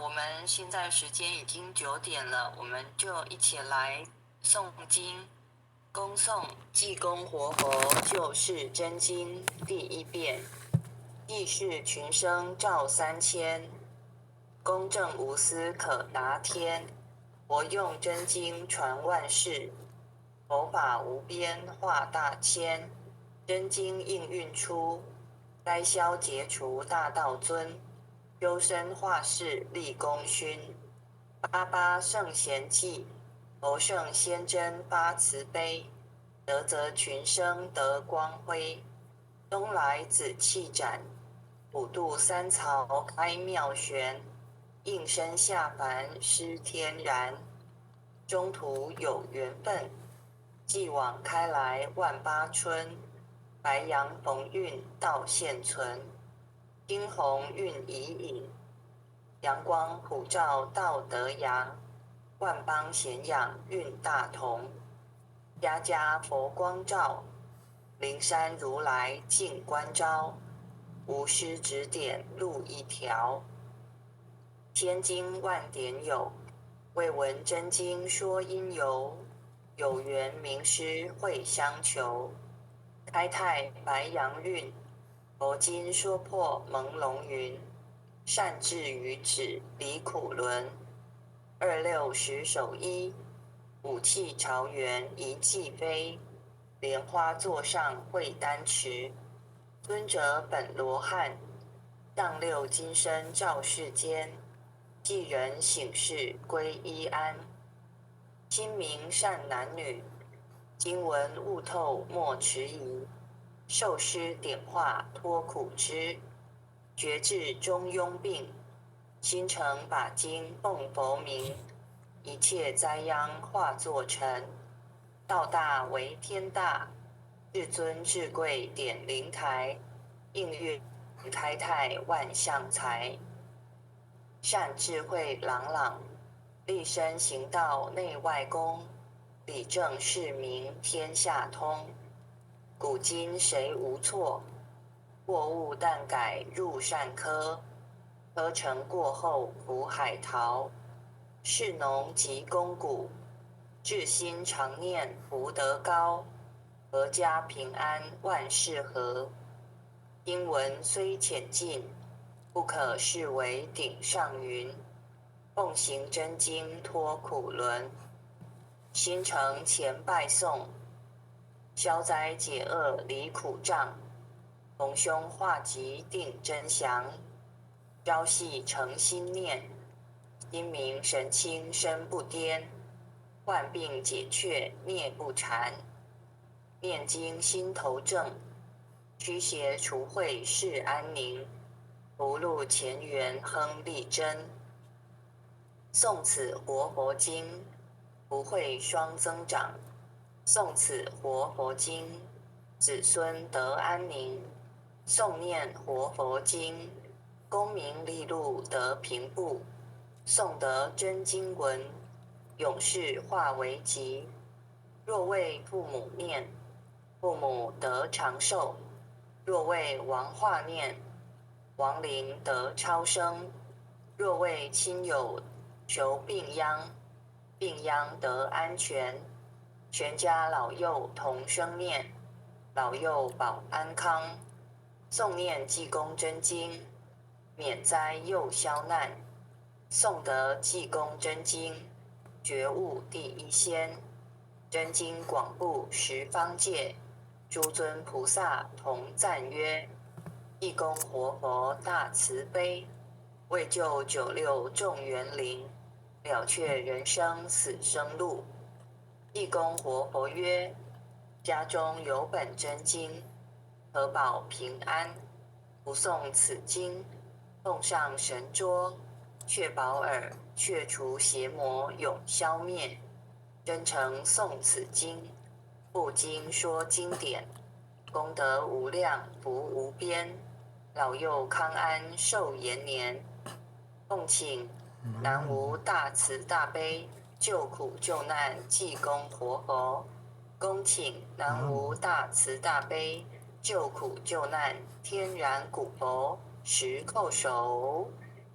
我們現在時間已經9點了，我們就一起來誦經，恭誦濟公活佛救世真經第一遍。濟世群生照三千，公正無私可達天。佛用真經傳萬世，佛法無邊化大千。真經應運出，災消劫除大道尊。修身化世立功勳，八八聖賢記，佛聖仙真發慈悲，德澤群生得光輝。東來紫氣展，普渡三曹開妙玄，應身下凡施天然。中土有緣分，繼往開來萬八春，白楊逢運道現存。金紅運已隱，陽光普照道德揚，萬邦咸仰運大同，家家佛光照，靈山如來淨觀照，無師指點路一條。千經萬典有，未聞真經說因由，有緣名師會相求，開泰白楊運。佛經說破朦朧雲，善智愚指離苦輪。二六十首一，五氣朝元一騎飛，蓮花座上會丹池。尊者本羅漢，上六金身照世間，濟人醒世歸依安。清明善男女，經文悟透莫遲疑。受師點化脫苦枝，覺治中庸病，心誠把經奉佛名，一切災殃化作塵。道大為天大，至尊至貴點靈台，應運開泰萬象財。善智慧朗朗，立身行道內外功，理正事明天下通。古今誰無錯？過誤但改入善科，科成過後苦海逃。士農及工穀，至心常念福德高，闔家平安萬事和。經文雖淺近，不可視為頂上雲。奉行真經脫苦輪，心誠前拜誦。消災解厄離苦障，逢凶化吉定真祥。朝夕誠心念，心明神清身不顛，患病解卻孽不纏。念經心頭正，驅邪除穢世安寧。福祿前緣亨利貞。誦此活佛經，福慧雙增長。誦此活佛經，子孫得安寧；誦念活佛經，功名利祿得平步。誦得真經文，永世化為吉。若為父母念，父母得長壽；若為亡化念，亡靈得超生；若為親友求病殃，病殃得安全。全家老幼同聲念，老幼保安康。誦念濟公真經，免災又消難。誦得濟公真經，覺悟第一仙。真經廣布十方界，諸尊菩薩同讚曰：濟公活佛大慈悲，為救九六眾緣靈，了卻人生死生路。濟公活佛曰：家中有本真經，可保平安。不誦此經，奉上神桌，確保爾，卻除邪魔永消滅。真誠誦此經，不經說經典，功德無量福無邊，老幼康安壽延年。奉請南無大慈大悲救苦救難濟公活佛，恭請南無大慈大悲救苦救難天然古佛十叩首，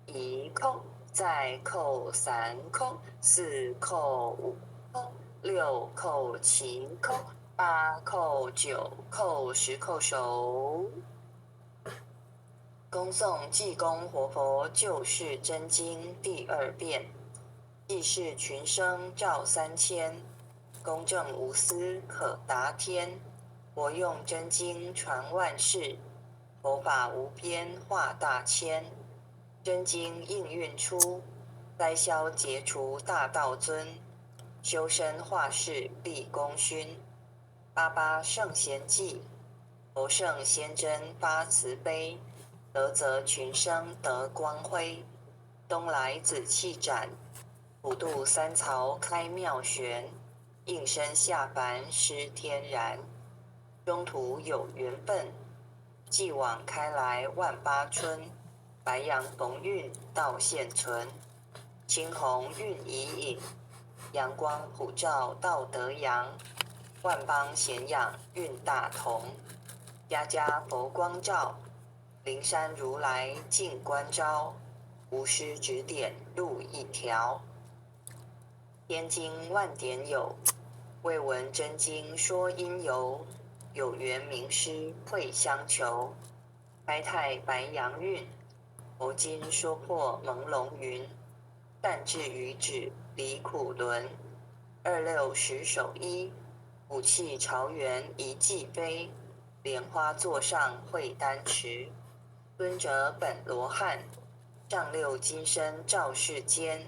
一叩再叩三叩，四叩五叩，六叩七叩，八叩九叩十叩首。恭誦濟公活佛救世真經第二遍，濟世群生照三千，公正無私可達天，活用真經傳萬世，佛法無邊化大千，真經應運出，災消劫除大道尊，修身化世立功勳，八八聖賢記，佛聖仙真發慈悲。德澤群生得光輝，東來紫氣展，普渡三曹開妙玄，應身下凡施天然，中土有緣分，繼往開來萬八春，白陽逢運道現存，青紅運已隱，陽光普照道德揚，萬邦咸仰運大同，家家佛光照。靈山如來淨觀照，無師指點路一條。天經萬典有，未聞真經說因由。有緣名師會相求，開泰白陽運，佛經說破朦朧雲。善智愚指離苦輪，二六十首一，五氣朝元一騎飛，蓮花座上會丹池。尊者本羅漢，上六金身照世間，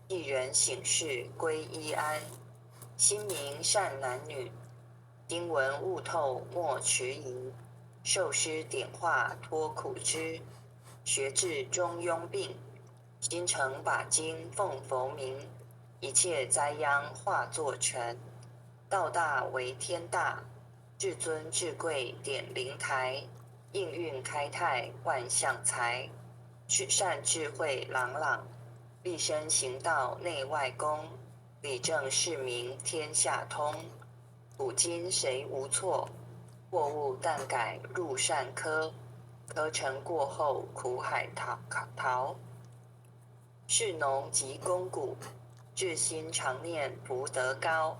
一人醒世歸依安。心明善男女，經文悟透莫遲疑。受師點化脫苦枝，學至中庸病，心誠把經奉佛名，一切災殃化作塵。道大為天大，至尊至貴點靈台。應運開泰萬象財，善智慧朗朗，立身行道內外功，理正事明天下通。古今誰無錯？過誤但改入善科，科成過後苦海逃逃。士農及工穀，至心常念福德高，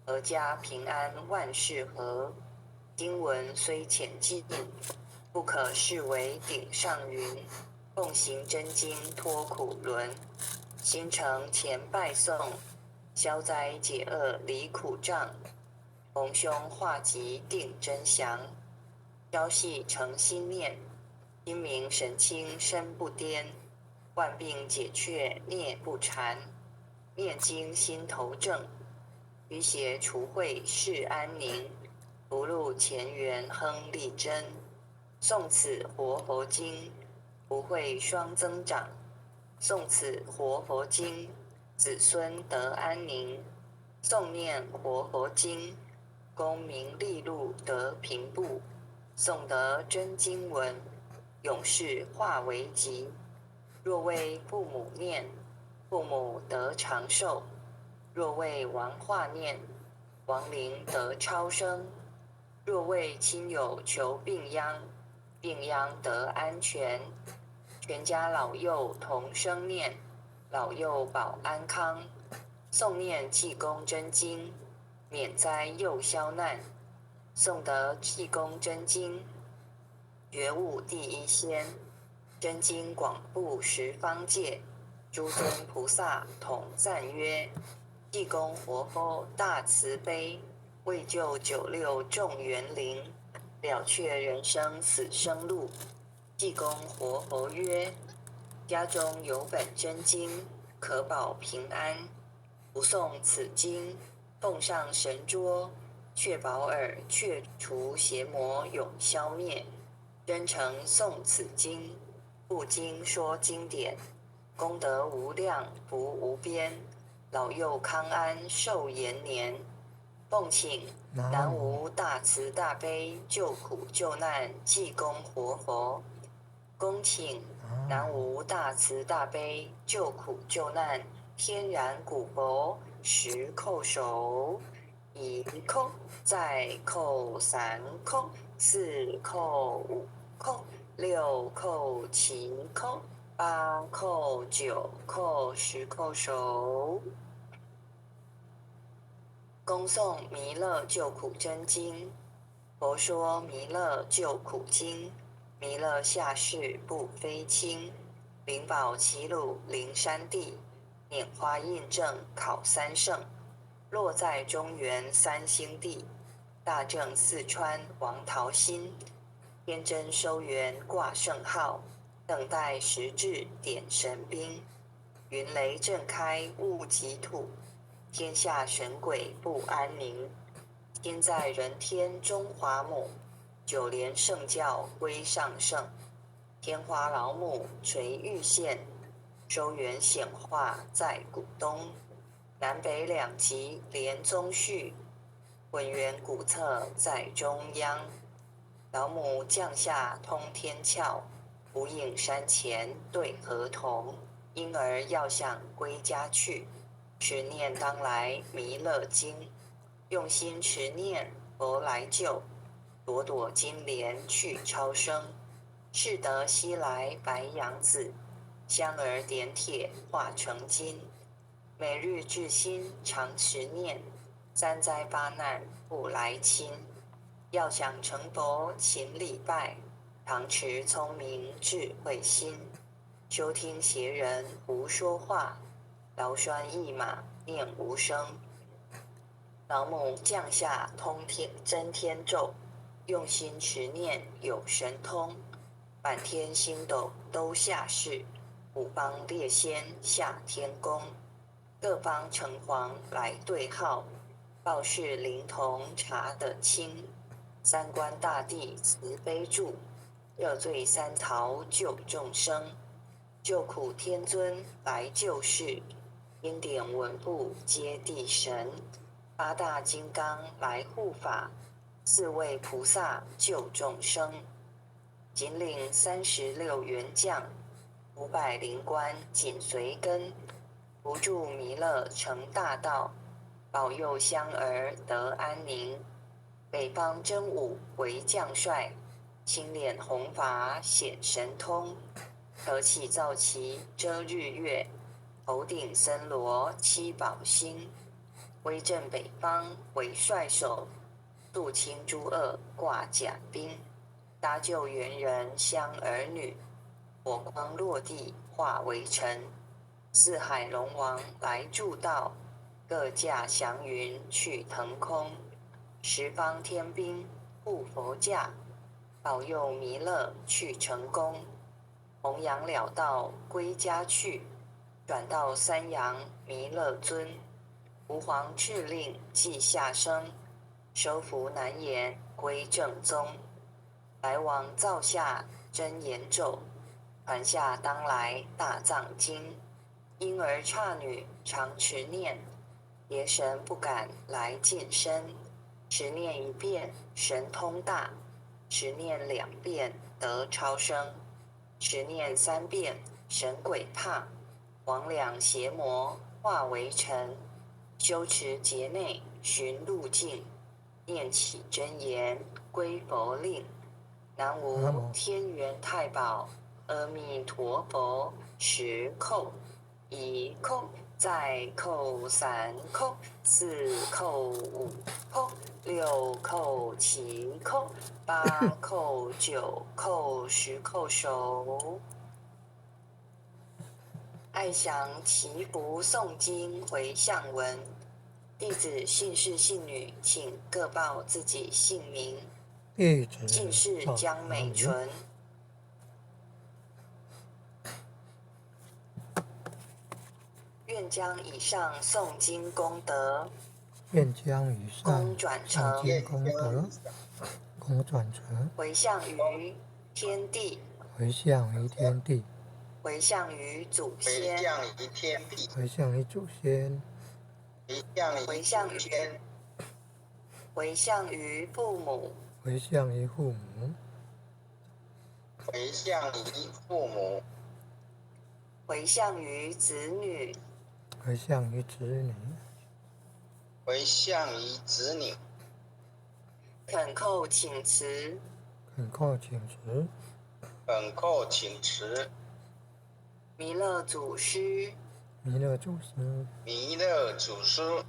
闔家平安萬事和。經文雖淺近，不可視為頂上雲。奉行真經脫苦輪，心誠前拜誦，消災解厄離苦障，逢凶化吉定真祥。朝夕誠心念，心明神清身不顛，萬病解卻孽不纏。念經心頭正，驅邪除穢世安寧。福祿前緣亨利貞，誦此活佛經，福慧雙增長。誦此活佛經，子孫得安寧。誦念活佛經，功名利祿得平步。誦得真經文，永世化為吉。若為父母念，父母得長壽；若為王化念，亡靈得超生。若為親友求病殃，病殃得安全；全家老幼同聲念，老幼保安康。誦念濟公真經，免災又消難。誦得濟公真經，覺悟第一仙。真經廣布十方界，諸尊菩薩統讚曰：濟公活佛大慈悲。為救九六眾緣靈，了卻人生死生路。濟公活佛曰：家中有本真經，可保平安。不誦此經，奉上神桌，確保爾卻除邪魔永消滅。真誠誦此經，不經說經典，功德無量福無邊，老幼康安壽延年。奉請南無大慈大悲救苦救難濟公活佛，恭請南無大慈大悲救苦救難天然古佛十叩首，一叩，再叩三叩，四叩五叩，六叩七叩，八叩九叩十叩首。恭诵弥勒救苦真经，佛说弥勒救苦经，弥勒下世不非轻，灵宝齐鲁灵山地，拈花印证考三圣，落在中原三星地，大正四川王桃心，天真收元挂圣号，等待时至点神兵，云雷震开雾及土。天下神鬼不安宁，天在人天中华母，九莲圣教归上圣，天花老母垂玉线，周元显化在古东，南北两极连宗序，混元古册在中央，老母降下通天窍，无影山前对河童，婴儿要想归家去。持念当来弥勒经，用心持念佛来救，朵朵金莲去超生，是得西来白羊子，香儿点铁化成金，每日至心常持念，三灾八难不来侵。要想成佛勤礼拜，常持聪明智慧心，休听邪人胡说话。劳栓一马念无声，老母降下通天真天咒，用心持念有神通，满天星斗都下世，五方列仙下天宫，各方城隍来对号，报事灵童查得清，三官大帝慈悲助，赦罪三曹救众生，救苦天尊来救世。经典文部揭谛神，八大金刚来护法，四位菩萨救众生，紧领36员将，500灵官紧随跟，扶助弥勒成大道，保佑香儿得安宁。北方真武为将帅，青脸红发显神通，可起造旗遮日月。头顶森罗七宝星，威震北方为帅首，肃清诸恶挂甲兵，搭救猿人相儿女，火光落地化为尘。四海龙王来助道，各驾祥云去腾空。十方天兵护佛驾，保佑弥勒去成功。弘扬了道归家去。转到三阳弥勒尊，吾皇敕令记下生，收服难言归正宗。来王造下真言咒，传下当来大藏经。婴儿刹女常持念，邪神不敢来近身。持念一遍神通大，持念两遍得超生，持念三遍神鬼怕。魍魉邪魔化为尘，修持劫内寻路径，念起真言归佛令。南无天元太保阿弥陀佛。十叩，一叩，再叩三叩，四叩五叩，六叩七叩，八叩九叩十叩首。爱详祈福诵经回向文，弟子姓氏姓女，请各报自己姓名。弟子姓氏赵江美明纯。愿将以上诵经功德，愿将以上功转诵成经功德，功转成回向于天地，回向于天地，回向于祖回先，向于天地，回向于祖先，回向于回向祖先，回向于父母，回向于父母，回向于父母，回向于子女，回向于子女，回向于子女，恳叩请辞，恳叩请辞，恳叩请辞，弥勒祖師、彌勒祖師、彌勒祖師、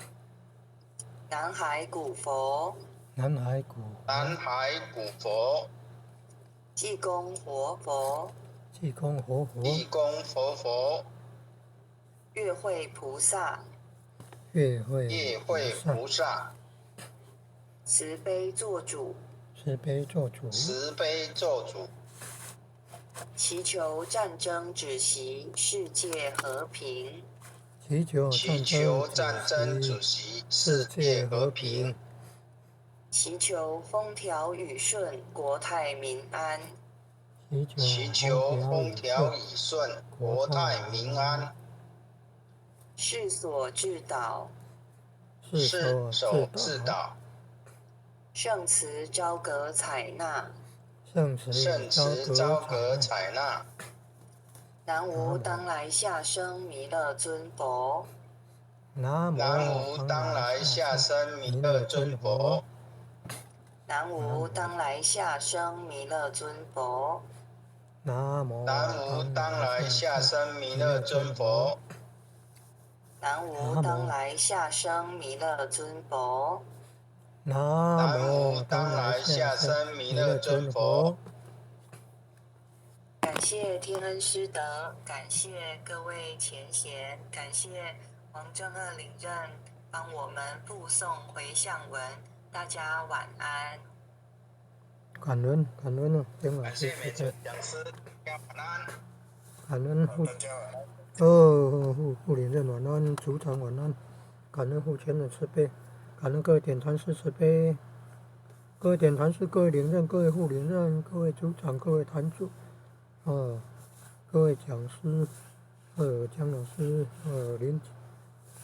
南海古佛、南海古南海古佛、濟公活佛、濟公活佛、濟公活佛、月慧菩薩、月慧月慧菩薩、慈悲作主、慈悲作主、慈悲作主，祈求戰爭止息，世界和平。祈求祈求戰爭止息，世界和平。祈求風調雨順，國泰民安。祈求風調雨順，國泰民安。世所至導，世所至導。聖慈昭閣採納，聖慈昭閣採納。南無當來下生彌勒尊佛。南無當來下生彌勒尊佛。南無當來下生彌勒尊佛。南無當來下生彌勒尊佛。南無當來下生彌勒尊佛。南無當來下生彌勒尊佛。感謝天恩師德，感謝各位前賢，感謝王正惡領任幫我們複誦迴向文。大家晚安。感恩感恩啊，感謝美尊講師，晚安。感恩護哦護護領任晚安，組長晚安，感恩護前的慈悲，感恩各位點傳師慈悲，各位點傳師、各位領任、各位護領任、各位組長、各位壇主，哦，各位講師，江老師，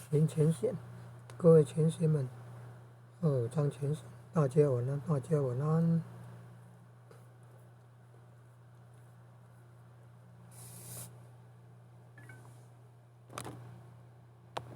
林前賢，各位前賢們，張前賢，大家晚安，大家晚安。